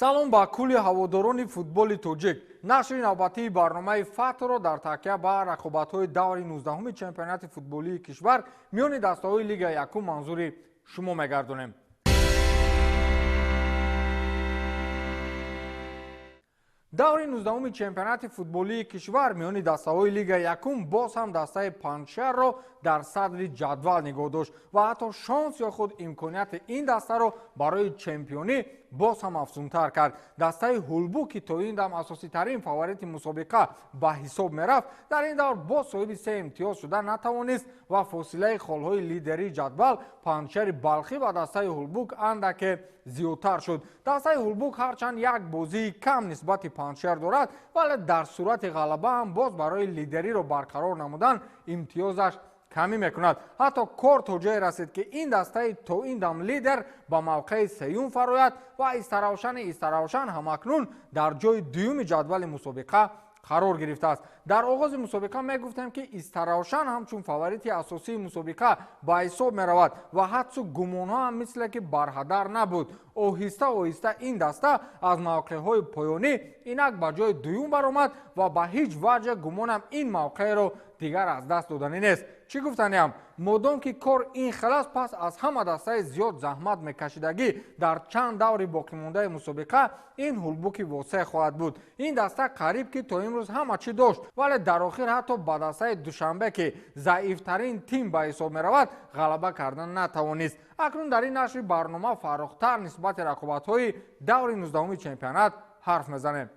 Салом ба кулли ҳаводорони футболи тоҷик. Нашри навбатии барномаи Фатҳро дар такя ба рақобатҳои даври 19-уми чемпионати футболии кишвар миёни дастаҳои Лигаи якум манзури шумо мегардонем. Даври 19-уми чемпионати футболии кишвар миёни дастаҳои Лигаи якум боз ҳам дастаи Панҷшерро дар садри ҷадвал нигоҳ дошт ва ҳатто шонс ё худ имконияти ин дастаро барои чемпионӣ боз ҳам афзунтар кард. Дастаи Ҳулбук, ки то ин дам асоситарин фаворити мусобиқа ба ҳисоб мерафт, дар ин давр боз соҳиби се имтиёз шуда натавонист ва фосилаи холҳои лидерии ҷадвал Панҷшери Балхӣ ва дастаи Ҳулбук андаке зиёдтар шуд. Дастаи Ҳулбук ҳарчанд як бозии кам нисбати Панҷшер дорад, вале дар сурати ғалаба ҳам боз барои лидериро барқарор намудан имтиёзаш камӣ мекунад. Ҳатто кор то ҷое расид, ки ин дастаи то ин дам лидер ба мавқеи сеюм фарояд ва Истаравшани Истаравшан ҳамакнун дар ҷои дуюми ҷадвали мусобиқа қарор гирифтааст. Дар оғози мусобиқа мегуфтем, ки Истаравшан ҳамчун фаворити асосии мусобиқа ба ҳисоб меравад ва ҳадсу гумонҳо ҳам мисле ки барҳадар набуд. Оҳиста оҳиста ин даста аз мавқеъҳои поёнӣ инак ба ҷои дуюм баромад ва ба ҳеҷ ваҷҳ гумонам ин мавқеъро дигар аз даст доданӣ нест. Чӣ гуфтаниам? Модом ки кор ин хел аст, пас аз ҳама дастаи зиёд заҳмат мекашидагӣ дар чанд даври боқимондаи мусобиқа ин Ҳулбуки Восеъ хоҳад буд. Ин даста қариб ки то имрӯз ҳама чӣ дошт, вале дар охир ҳатто ба дастаи Душанбе, ки заифтарин тим ба ҳисоб меравад, ғалаба кардан натавонист. Акнун дар ин нашри барнома фарохтар нисбати рақобатҳои даври 19-уми чемпионат ҳарф мезанем.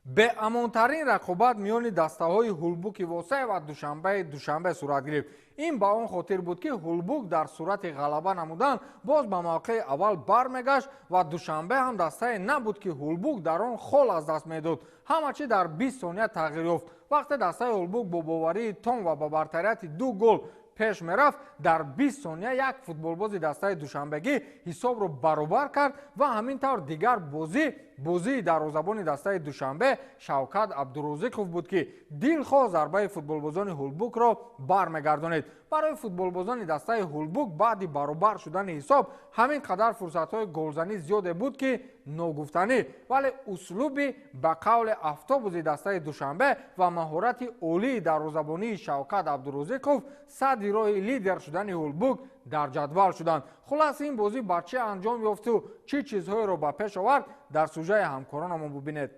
Беамонтарин рақобат миёни дастаҳои Ҳулбуки Восеъ ва Душанбеи Душанбе сурат гирифт. Ин ба он хотир буд, ки Ҳулбук дар сурати ғалаба намудан боз ба мавқеи аввал бармегашт ва Душанбе ҳам дастае набуд, ки Ҳулбук дар он хол аз даст медод. Ҳама чӣ дар 20 сония тағйир ёфт. Вақте дастаи Ҳулбук бо боварии том ва ба бартарияти 2 гол пеш мерафт, дар 20 сония як футболбози дастаи душанбегӣ ҳисобро баробар кард ва ҳамин тавр дигар бозӣ бозии дарвозабони дастаи Душанбе Шавкат Абдурозиқов буд, ки дилхоҳ зарбаи футболбозони Ҳулбукро бармегардонид. Барои футболбозони дастаи Ҳулбук баъди баробар шудани ҳисоб ҳамин қадар фурсатҳои голзанӣ зиёде буд, ки ногуфтанӣ, вале услуби ба қавли автобуси дастаи Душанбе ва маҳорати олии дарвозабонии Шавкат Абдурозиқов садди роҳи лидер шудани Ҳулбук дар ҷадвал шуданд. Хулас, ин бозӣ ба чӣ анҷом ёфту чӣ чизҳоеро ба пеш овард, дар сужаи ҳамкоронамон бубинед.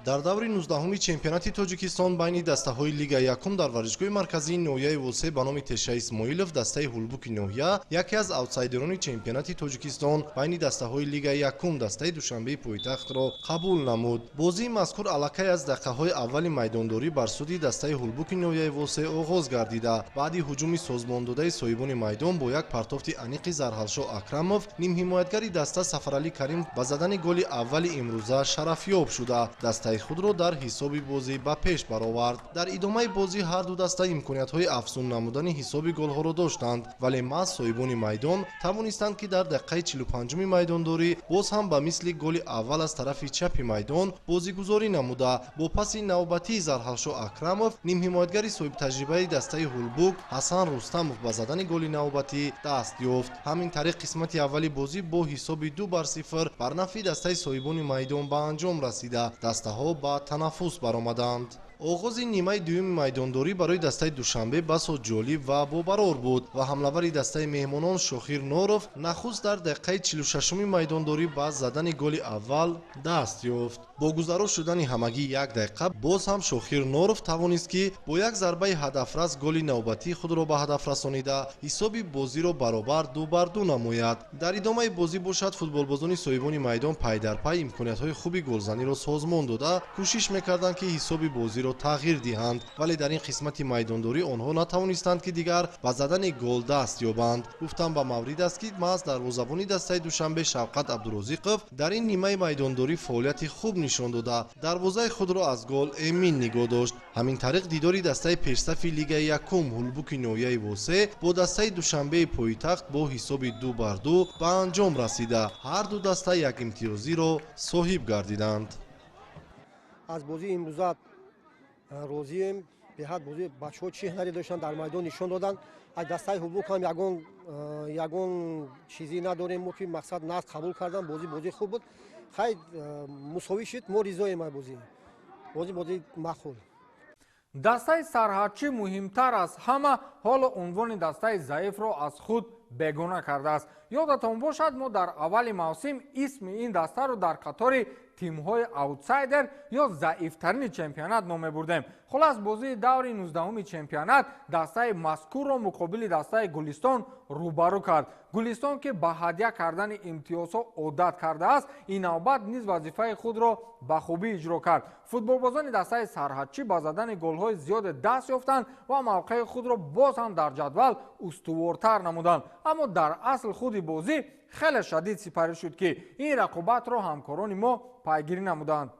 Дар даври 19-уми чемпионати Тоҷикистон байни дастаҳои Лигаи якум дар варзишгоҳи марказии ноҳияи Восеъ ба номи Теша Исмоилов дастаи Ҳулбуки ноҳия, яке аз аутсайдерони чемпионати Тоҷикистон байни дастаҳои Лигаи якум, дастаи Душанбеи пойтахтро қабул намуд. Бозии мазкур аллакай аз дақиқаҳои аввали майдондорӣ бар суди дастаи Ҳулбуки ноҳияи Восеъ оғоз гардида, баъди ҳуҷуми созмондодаи соҳибони майдон бо як партофти аниқи Зарҳалшоҳ Акрамов нимҳимоятгари даста Сафаралӣ Каримов ба задани голи аввали имрӯза шарафёб шуда, дастаи худро дар ҳисоби бозӣ ба пеш баровард. Дар идомаи бозӣ ҳар ду даста имкониятҳои афзун намудани ҳисоби голҳоро доштанд, вале маҳз соҳибони майдон тавонистанд, ки дар дақиқаи 45-уми майдондорӣ боз ҳам ба мисли голи аввал аз тарафи чапи майдон бозигузорӣ намуда, бо паси навбатии Зарҳалшоҳ Акрамов нимҳимоятгари соҳибтаҷрибаи дастаи Ҳулбук Ҳасан Рустамов ба задани голи навбатӣ даст ёфт. Ҳамин тариқ қисмати аввали бозӣ бо ҳисоби 2-0 бар нафъи дастаи соҳибони майдон ба анҷом расида, дастаҳо ба танаффус баромаданд. Оғози нимаи дуюми майдондорӣ барои дастаи Душанбе басо ҷолиб ва бобарор буд ва ҳамлавари дастаи меҳмонон Шохир Норов нахуст дар дақиқаи 46-уми майдондорӣ ба задани голи аввал даст ёфт. Бо гузаро шудани ҳамагӣ як дақиқа боз ҳам Шохир Норов тавонист, ки бо як зарбаи ҳадафрас голи навбатии худро ба ҳадаф расонида, ҳисоби бозиро баробар 2-2 намояд. Дар идомаи бозӣ бошад, футболбозони соҳибони майдон пай дар пай имкониятҳои хуби голзаниро созмон дода, кӯшиш мекарданд, ки ҳисоби бозиро тағйир диҳанд, вале дар ин қисмати майдондорӣ онҳо натавонистанд, ки дигар ба задани гол даст ёбанд. Гуфтам ба маврид аст, ки маҳз дарвозабони дастаи Душанбе Шавқат Абдурозиқов дар ин нимаи майдондорӣ фаъолияти хуб нишон дода, дарвозаи худро аз гол эмин нигоҳ дошт. Ҳамин тариқ дидори дастаи пешсафи Лигаи якум Ҳулбуки ноҳияи Восеъ бо дастаи Душанбеи пойтахт бо ҳисоби 2-2 ба анҷом расида, ҳар ду даста як имтиёзиро соҳиб гардиданд. Аз бозии имрӯза розием. Беҳад бозӣ бачаҳо чӣ ҳунаре доштанд, дар майдон нишон доданд. Аз дастаи Ҳулбук ҳам ягон чизе надорем мо, ки мақсад нағз қабул кардан. Бозӣ хуб буд. Хай, мусовӣ шуд, мо ризоем аз бозӣ. Бозӣ маъқул. Дастаи Сарҳадчӣ муҳимтар аз ҳама ҳоло унвони дастаи заифро аз худ бегона кардааст. Ёдатон бошад, мо дар аввали мавсим исми ин дастаро дар қатори тимҳои аутсайдер ё заифтарини чемпионат ном мебурдем. Хулас, бозии даври 19-уми чемпионат дастаи мазкурро муқобили дастаи Гулистон рӯбарӯ кард. Гулистон, ки ба ҳадя кардани имтиёзҳо одат кардааст, ин навбат низ вазифаи худро ба хубӣ иҷро кард. Футболбозони дастаи Сарҳадчӣ ба задани голҳои зиёде даст ёфтанд ва мавқеи худро боз ҳам дар ҷадвал устувортар намуданд. Аммо дар асл худи бозӣ хеле шадид сипарӣ шуд, ки ин рақобатро ҳамкорони мо пайгирӣ намуданд.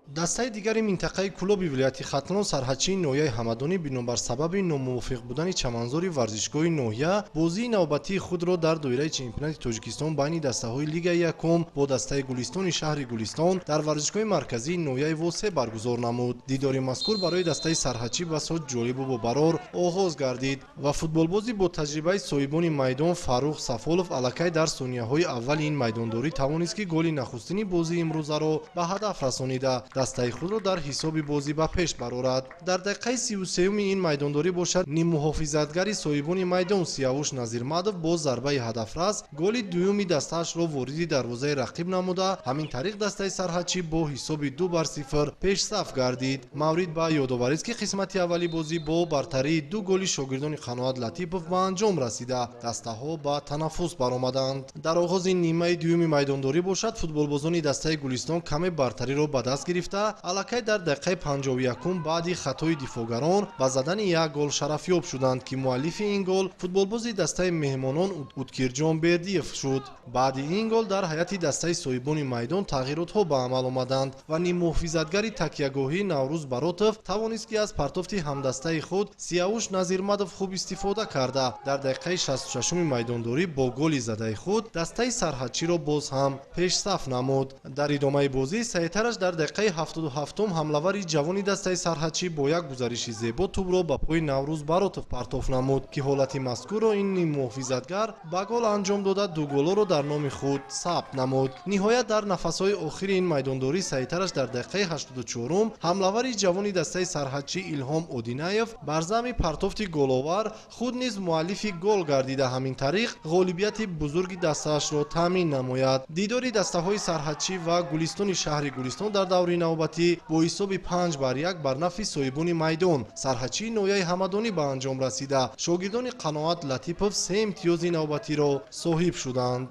Дастаи дигари минтақаи Кӯлоби вилояти Хатлон, Сарҳадчии ноҳияи Ҳамадонӣ, бинобар сабаби номувофиқ будани чаманзори варзишгоҳи ноҳия, бозии навбатии худро дар доираи чемпионати Тоҷикистон байни дастаҳои Лигаи якум бо дастаи Гулистони шаҳри Гулистон дар варзишгоҳи марказии ноҳияи Восе баргузор намуд. Дидори мазкур барои дастаи Сарҳадчӣ басо ҷолибу бобарор оғоз гардид ва футболбози бо таҷрибаи соҳибони майдон Фаррух Сафолов аллакай дар сонияҳои аввали ин майдондорӣ тавонист, ки голи нахустини бозии имрӯзаро ба ҳадаф расонида, дастаи худро дар ҳисоби бозӣ ба пеш барорад. Дар дақиқаи 33-уми ин майдондорӣ бошад, ниммуҳофизатгари соҳибони майдон Сиявуш Назирмадов бо зарбаи ҳадафрас голи дуюми дастаашро вориди дарвозаи рақиб намуда, ҳамин тариқ дастаи Сарҳадчӣ бо ҳисоби 2-0 пешсаф гардид. Маврид ба ёдоварист, ки қисмати аввали бозӣ бо бартарии ду голи шогирдони Қаноат Латипов ба анҷом расида, дастаҳо ба танаффус баромаданд. Дар оғози нимаи дуюми майдондорӣ бошад, футболбозони дастаи Гулистон каме бартариро ба даст гирифта, аллакай дар дақиқаи 51-ум баъди хатои дифоъгарон ба задани як гол шарафёб шуданд, ки муаллифи ин гол футболбози дастаи меҳмонон Уткирҷон Бердиев шуд. Баъди ин гол дар ҳайати дастаи соҳибони майдон тағйиротҳо ба амал омаданд ва ниммуҳофизатгари такягоҳӣ Наврӯз Баротов тавонист, ки аз партофти ҳамдастаи худ Сиявуш Назирмадов хуб истифода карда, дар дақиқаи 66-уми майдондорӣ бо голи задаи худ дастаи Сарҳадчиро боз ҳам пешсаф намуд. Дар идомаи бозӣ саҳитараш дар дақиқаи 77-ум ҳамлавари ҷавони дастаи Сарҳадчӣ бо як гузариши зебо тӯбро ба пои Наврӯз Баротов партоф намуд, ки ҳолати мазкурро ин ниммуҳофизатгар ба гол анҷом дода, ду голоро дар номи худ сабт намуд. Ниҳоят, дар нафасҳои охири ин майдондорӣ саҳитараш дар дақиқаи 84-ум ҳамлавари ҷавони дастаи Сарҳадчӣ Илҳом Одинаев бар зами партофти головар худ низ муаллифи гол гардида, ҳамин тариқ ғолибияти бузурги дастаашро таъмин намояд. Дидори дастаҳои Сарҳадчӣ ва Гулистони шаҳри Гулистон дар даври навбатӣ бо ҳисоби 5-1 бар нафъи соҳибони майдон Сарҳадчии ноҳияи Ҳамадонӣ ба анҷом расида, шогирдони Қаноат Латипов се имтиёзи навбатиро соҳиб шуданд.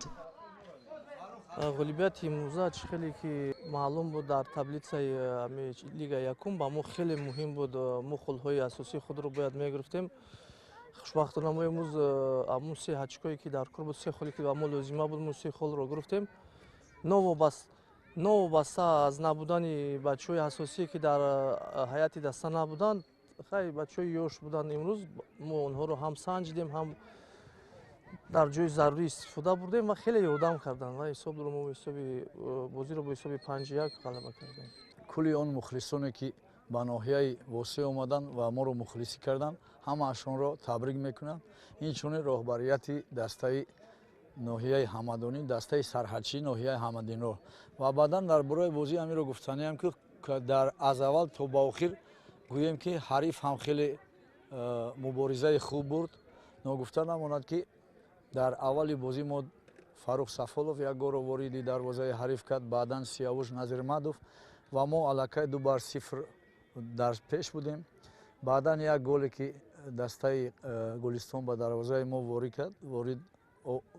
Ғолибияти имрӯза, чӣ хеле ки маълум буд, дар таблицаи Лига якум ба мо хеле муҳим буд. Мо холҳои асосии худро бояд мегирифтем. Хушбахтона, мо имрӯз ҳамун се ҳачкое ки дар кор буд, се холе ки ба мо лозима буд, мо се холро гирифтем. Новобаста аз набудани бачаҳои асосие, ки дар ҳайати даста набуданд, хай, бачаҳои ёш буданд, имрӯз мо онҳоро ҳам санҷидем, ҳам дар ҷои зарурӣ истифода бурдем ва хеле ёрдам карданд ва ҳисобро мо ҳисоби бозиро бо ҳисоби 5-1 ғалаба кардем. Кулли он мухлисоне, ки ба ноҳияи Восе омаданд ва моро мухлисӣ карданд, ҳамаашонро табрик мекунам. Инчунин роҳбарияти дастаи ноҳияи Ҳамадонӣ, дастаи Сарҳадчии ноҳияи Ҳамадонро. Ва баъдан дар бораи бозӣ ҳаминро гуфтаниам, ки дар аз аввал то ба охир, гӯем ки ҳариф ҳам хеле муборизаи хуб бурд. Ногуфта намонад, ки дар аввали бозӣ мо Фаррух Сафолов як голро вориди дарвозаи ҳариф кард, баъдан Сиявуш Назирмадов, ва мо аллакай 2-0 дар пеш будем. Баъдан як голе, ки дастаи Гулистон ба дарвозаи мо ворид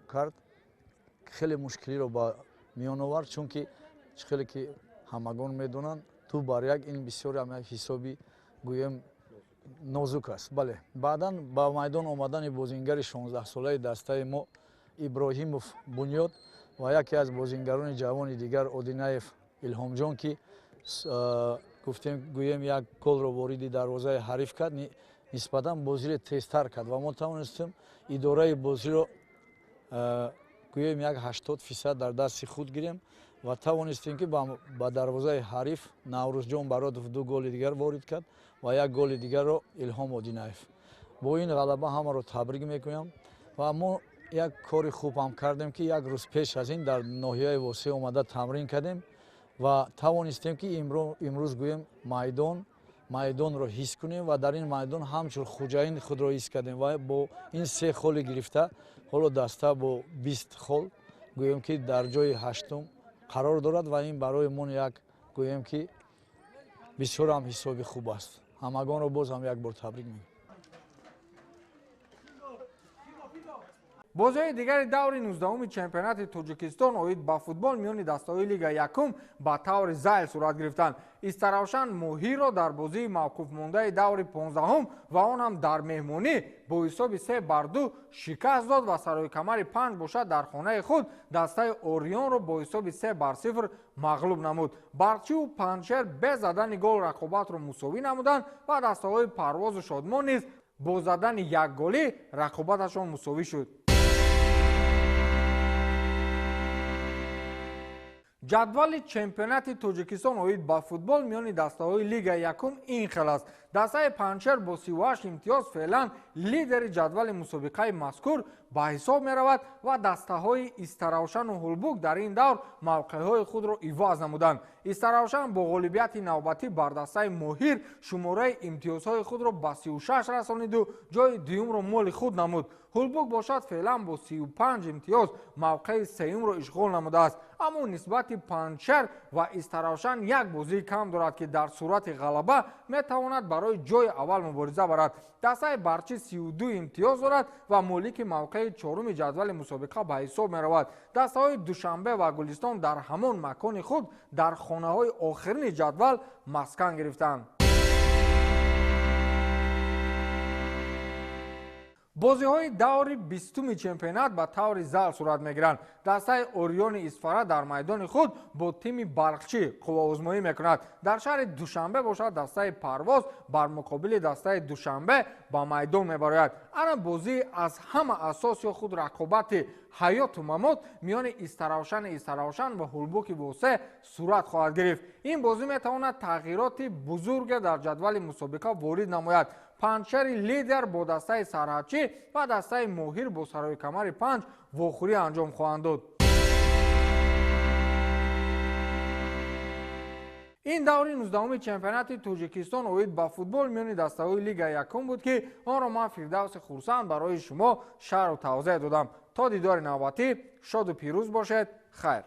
кард, хеле мушкилиро ба миён овард, чунки чӣ хеле ки ҳамагон медонанд, 2-1 ин бисёр ҳисоби, гӯем, нозук аст. Бале, баъдан ба майдон омадани бозингари 16-солаи дастаи мо Иброҳимов Бунёд ва яке аз бозингарони ҷавони дигар Одинаев Илҳомҷон, ки гуфтем, гӯем, як голро вориди дарвозаи ҳариф кард, нисбатан бозиро тезтар кард ва мо тавонистем идораи бозиро, гӯем, як 80% дар дасти худ гирем. ва тавонистем ки ба дарвозаи ҳариф Наврӯзҷон Баротов 2 голи дигар ворид кард ва 1 голи дигарро Илҳом Одинаев. Бо ин ғалаба ҳамаро табрик мекунам ва мо як кори хуб ҳам кардем ки як рӯз пеш аз ин дар ноҳияи Восеъ омада тамрин кардем ва тавонистем ки имрӯз гӯем майдонро ҳис кунем ва дар ин майдон ҳамчун хуҷаин худро ҳис кардем ва бо ин 3 холи гирифта ҳоло даста бо 20 хол гӯем ки дар ҷои 8-ум қарор дорад ва ин барои мон як гӯем ки бисёр ҳам ҳисоби хуб аст. Ҳамагонро боз ҳам як бор табрик мегӯям. Бозиҳои дигари даври 19-уми чемпионати Тоҷикистон оид ба футбол миёни дастаҳои Лига якум ба таври зайл сурат гирифтанд. Истаравшан Моҳирро дар бозии мавқуфмондаи даври 15-ум ва он ҳам дар меҳмонӣ бо ҳисоби 3-2 шикаст дод ва сарои камари 5 бошад дар хонаи худ дастаи Орионро бо ҳисоби 3-0 мағлуб намуд. Барқчиву Панҷшер бе задани гол рақобатро мусовӣ намуданд ва дастаҳои Парвозу Шодмон низ бо задани як голӣ рақобаташон мусовӣ шуд. Ҷадвали чемпионати Тоҷикистон оид ба футбол миёни дастаҳои Лигаи якум ин хел аст. Дастаи Панҷшер бо 38 имтиёз феълан лидери ҷадвали мусобиқаи мазкур ба ҳисоб меравад ва дастаҳои Истаравшану Ҳулбук дар ин давр мавқеъҳои худро иваз намуданд. Истаравшан бо ғолибияти навбатӣ бар дастаи Моҳир шумораи имтиёзҳои худро ба 36 расониду ҷои дуюмро моли худ намуд. Ҳулбук бошад феълан бо 35 имтиёз мавқеи сеюмро ишғол намудааст. Аммо нисбати Панҷшер ва Истаравшан як бозии кам дорад ки дар сурати ғалаба метавонад барои ҷои аввал мубориза барад. Дастаи Барчи 32 имтиёз дорад ва молики мавқеи чоруми ҷадвали мусобиқа ба ҳисоб меравад. Дастаҳои Душанбе ва Гулистон дар ҳамон макони худ дар хонаҳои охирини ҷадвал маскан гирифтанд. Бозиҳои даври 20-уми чемпионат ба таври зал сурат мегиранд. Дастаи Ориони Исфара дар майдони худ бо тими Барқчӣ қувваозмоӣ мекунад. Дар шаҳри Душанбе бошад дастаи Парвоз бар муқобили дастаи Душанбе ба майдон мебарояд. Ана бозии аз ҳама асос ё худ рақобати ҳаёту мамот миёни Истаравшани Истаравшан ва Ҳулбуки Восеъ сурат хоҳад гирифт. Ин бозӣ метавонад тағйироти бузурге дар ҷадвали мусобиқа ворид намояд. Панҷшери лидер бо дастаи Сарҳадчӣ ва дастаи Моҳир бо сарои камари 5 вохӯрӣ анҷом хоҳанд дод. Ин даври 19-уми чемпионати Тоҷикистон оид ба футбол миёни дастаҳои Лигаи якум буд ки онро ман Фирдавси Хурсанд барои шумо шарҳу тавзеҳ додам. То дидори навбатӣ шоду пирӯз бошед. Хайр.